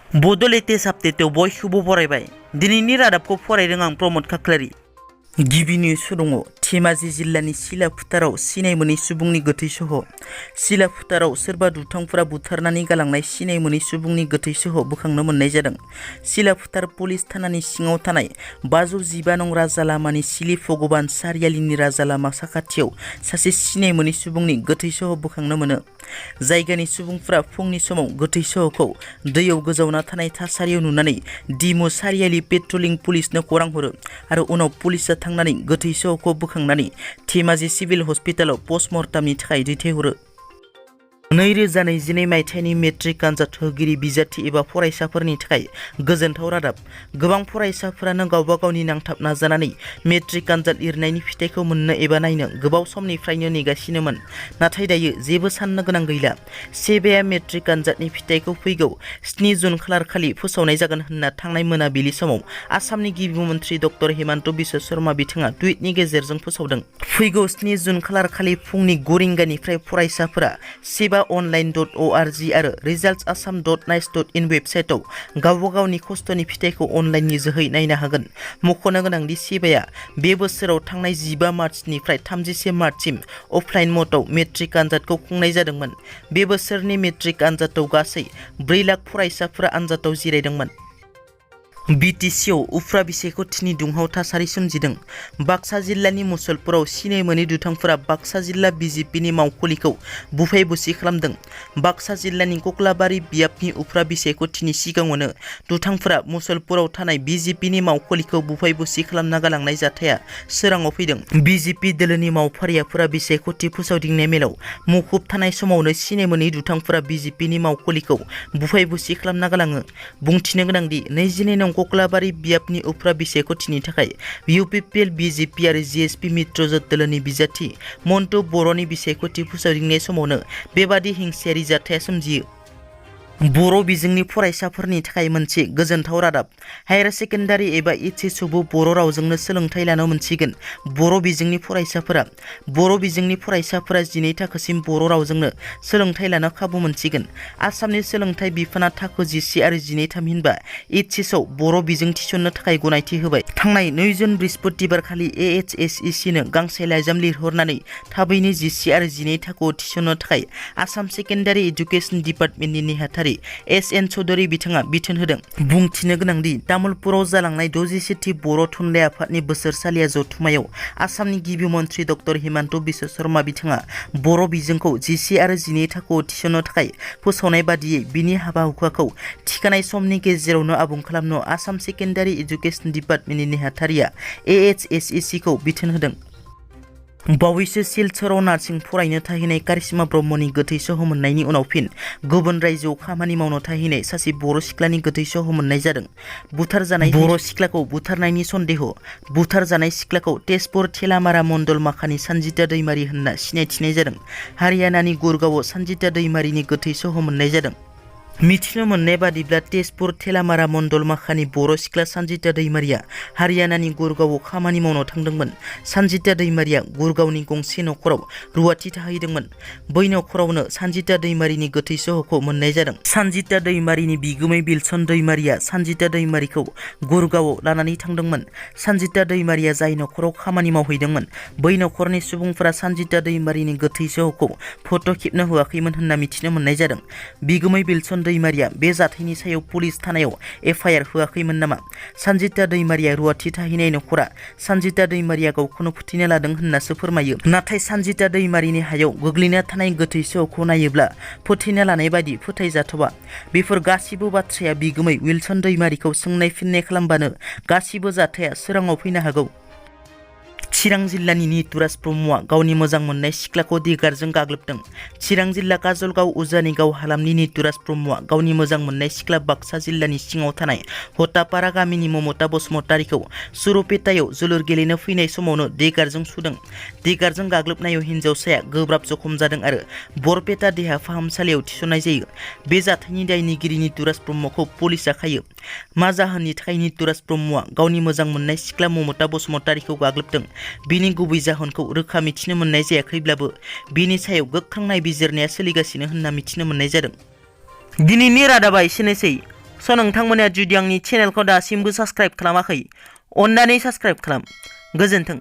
बड' लेटेस्ट आपडेटआव बयखौबो बरायबाय। दिनैनि रादाबखौ फरायदों आं प्रमद खाख्लारि। गिबि निउस दङ। धेमाजि जिल्लानि सिला फोथाराव सिनाय मोनै सुबुंनि गोथै सह। सिला फोथाराव सोरबा दुथांफोरा बुथारनानै गालांनाय सिनाय मोनै सुबुंनि गोथै सह बोखांनो मोननाय जादों। सिला फोथार पुलिस थानानि सिङाव थानाय 515 नं राजा लामानि सिलि भगबान सारियालिनि राजा लामा साखाथियाव सासे सिनाय मोनै सुबुंनि गोथै सह बोखांनो मोनो। जायगानि सुबुंफोरा फुंनि समाव गोथै सहखौ दैयाव गोजावना थानाय थासारियाव नुनानै दिमु सारियालि पेट्रलिं पुलिसनो खौरां हरो आरो उनाव पुलिसा थांनानै गोथै सहखौ बोखांनानै धेमाजि सिभिल हस्पिटालाव पस्टमर्टमनि थाखाय दैथायहरो। 2021 मायथाइनि मेट्रिक आनजाद होगिरि बिजाथि एबा फरायसाफोरनि थाखाय गोजोनथाव रादाब। गोबां फरायसाफोरानो गावबा गावनि नांथाब नाजानानै मेट्रिक आनजाद लिरनायनि फिथाइखौ मोननो एबा नायनो गोबाव समनिफ्रायनो नेगासिनोमोन। नाथाय दायो जेबो साननो गोनां गैला। सेबाया मेट्रिक आनजादनि फिथाइखौ फैगौ 7 जुन खालारखालि फोसावनाय जागोन होनना थांनाय मोनाबिलि समाव आसामनि गिबि मन्त्रि डक्टर हिमन्त बिश्व शर्मा बिथाङा टुइटनि गेजेरजों फोसावदों। फैगौ 7 जुन खालारखालि फुंनि 9 रिंगानिफ्राय फरायसाफोरा sebaonline.org आरो resultsasam.nice.in वेबसाइटआव गावबा गावनि खस्थ'नि फिथाइखौ अनलाइननि जोहै नायनो हागोन। मख'नो गोनांदि सेबाया बे बोसोराव थांनाय 15 मार्चनिफ्राय 31 मार्चसिम अफलाइन मदआव मेट्रिक आनजादखौ खुंनाय जादोंमोन। बे बोसोरनि मेट्रिक आनजादाव गासै 4 लाख फरायसाफोरा आनजादाव जिरायदोंमोन। बिटिसिआव उफ्रा बिसायख'थिनि दुंहाव थासारि सोमजिदों। बाक्सा जिल्लानि मुसलपुराव सिनाय मोनै दुथांफोरा बाक्सा जिल्ला बिजेपिनि मावखुलिखौ बुफाय बुसि खालामदों। बाक्सा जिल्लानि कक्लाबारि बियाबनि उफ्रा बिसायख'थिनि सिगाङावनो दुथांफोरा मुसलपुराव थानाय बिजेपिनि मावखुलिखौ बुफाय बुसि खालामना गालांनाय जाथाया सोराङाव फैदों। बिजेपि दोलोनि मावफारियाफोरा बिसायख'थि फोसावदिंनाय मेलाव मुखुब थानाय समावनो सिनाय मोनै दुथांफोरा बिजेपिनि मावखुलिखौ बुफाय बुसि खालामना गालाङो। बुंथिनो गोनांदि 22 नं कक्लाबारि बियाबनि उफ्रा बिसायख'थिनि थाखाय इउपिपिएल बिजेपि आरो जिएसपि मित्रजोट दोलोनि बिजाथि मन्टु बर'नि बिसायख'थि फोसावदिंनाय समावनो बेबादि हिंसायारि जाथाया सोमजियो। बर' बिजोंनि फरायसाफोरनि थाखाय मोनसे गोजोनथाव रादाब। हायार सेकेन्डारि एबा एचएसआवबो बर' रावजोंनो सोलोंथाइ लानो मोनसिगोन। बर' बिजोंनि फरायसाफोरा 12 थाखोसिम बर' रावजोंनो सोलोंथाइ लानो खाबु मोनसिगोन। आसामनि सोलोंथाइ बिफाना थाखो 11 आरो 12 थामहिनबा एचएसआव बर' बिजों थिसननो थाखाय गनायथि होबाय। थांनाय 2 जुन बृहस्पतिबार खालि एएचएसइसिनो गांसे लाइजाम लिरहरनानै थाबैनो 11 आरो 12 थाखोआव थिसननो थाखाय आसाम सेकेन्डारि एडुकेसन डिपार्टमेन्टनि नेहाथारि एस.एन. चौधुरी बिथाङा बिथोन होदों। बुंथिनो गोनांदि तामुलपुराव जालांनाय 61थि बर' थुनलाइ आफादनि बोसोरसालिया जथुम्मायाव आसामनि गिबि मन्त्रि डक्टर हिमन्त बिश्व शर्मा बिथाङा बर' बिजोंखौ 11 आरो 12 थाखोआव थिसननो थाखाय फोसावनाय बादियै बिनि हाबा हुखाखौ थिखानाय समनि गेजेरावनो आबुं खालामनो आसाम सेकेन्डारि एडुकेसन डिपार्टमेन्टनि नेहाथारिया एएचएसइसिखौ बिथोन होदों। बावैसो सिलचराव नार्सिं फरायनो थाहैनाय कारिश्मा ब्रह्मनि गोथै सह मोननायनि उनाव फिन गुबुन रायजोआव खामानि मावनो थाहैनाय सासे बर' सिख्लानि गोथै सह मोननाय जादों। बुथारजानाय बर' सिख्लाखौ बुथारनायनि सन्देह। बुथारजानाय सिख्लाखौ तेजपुर थेलामारा मण्डल माखानि सानजिता दैमारि होनना सिनायथिनाय जादों। हारियानानि गुरगावआव सानजिता दैमारिनि गोथै सह मोननाय जादों। मिथिनो मोननाय बादिब्ला तेजपुर थेलामारा मण्डल माखानि बर' सिख्ला सानजिता दैमारिया हारियानानि गुरगावआव खामानि मावनो थांदोंमोन। सानजिता दैमारिया गुरगावनि गंसे न'खराव रुवाथि थाहैदोंमोन। बै न'खरावनो सानजिता दैमारिनि गोथै सहखौ मोननाय जादों। सानजिता दैमारिनि बिगुमै बिलसन दैमारिया सानजिता दैमारिखौ गुरगावआव लानानै थांदोंमोन। सानजिता दैमारिया जाय न'खराव खामानि मावहैदोंमोन बै न'खरनि सुबुंफोरा सानजिता दैमारिनि गोथै सहखौ फट' खेबनो होआखैमोन होनना मिथिनो मोननाय जादों। बिगुमै बिलसन दैमारिया बे जाथायनि सायाव पुलिस थानायाव एफआइआर होआखैमोन नामा? सानजिता दैमारिया रुवाथि थाहैनाय न'खरा सानजिता दैमारिया गावखौनो फोथैना लादों होननासो फोरमायो। नाथाय सानजिता दैमारिनि हायाव गोग्लैना थानाय गोथै सहखौ नायोब्ला फोथैना लानाय बायदि फोथायजाथावा। बेफोर गासिबो बाथ्राया बिगुमै विल्सन दैमारिखौ सोंनाय फिननाय खालामबानो गासिबो जाथाया सोराङाव फैनो हागौ। चिरां जिल्लानि नितुराज ब्रह्मआ गावनि मोजां मोननाय सिख्लाखौ दिगारजों गाग्लोबदों। चिरां जिल्ला काजलगाव उजानिगाव हालामनि नितुराज ब्रह्मआ गावनि मोजां मोननाय सिख्ला बाक्सा जिल्लानि सिङाव थानाय हतापारा गामिनि ममता बसुमतारीखौ सुरुपेटायाव जोलुर गेलेनो फैनाय समावनो दिगारजों सुदों। दिगारजों गाग्लोबनायाव हिन्जावसाया गोब्राब जखम जादों आरो बरपेटा देहा फाहामसालियाव थिसननाय जायो। बे जाथायनि दायनिगिरि नितुराज ब्रह्मखौ पुलिसआ खायो। मा जाहोननि थाखाय नितुराज ब्रह्मआ गावनि मोजां मोननाय सिख्ला ममता बसुमतारीखौ गाग्लोबदों बिनि गुबै जाहोनखौ रोखा मिथिनो मोननाय जायाखैब्लाबो बिनि सायाव गोख्रों नायबिजिरनाया सोलिगासिनो होनना मिथिनो मोननाय जादों। दिनैनि रादाबा एसेनोसै। स' नोंथांमोना जुदि आंनि चेनेलखौ दासिमबो साबस्क्राइब खालामाखै, अन्नानै साबस्क्राइब खालाम। गोजोन्थों।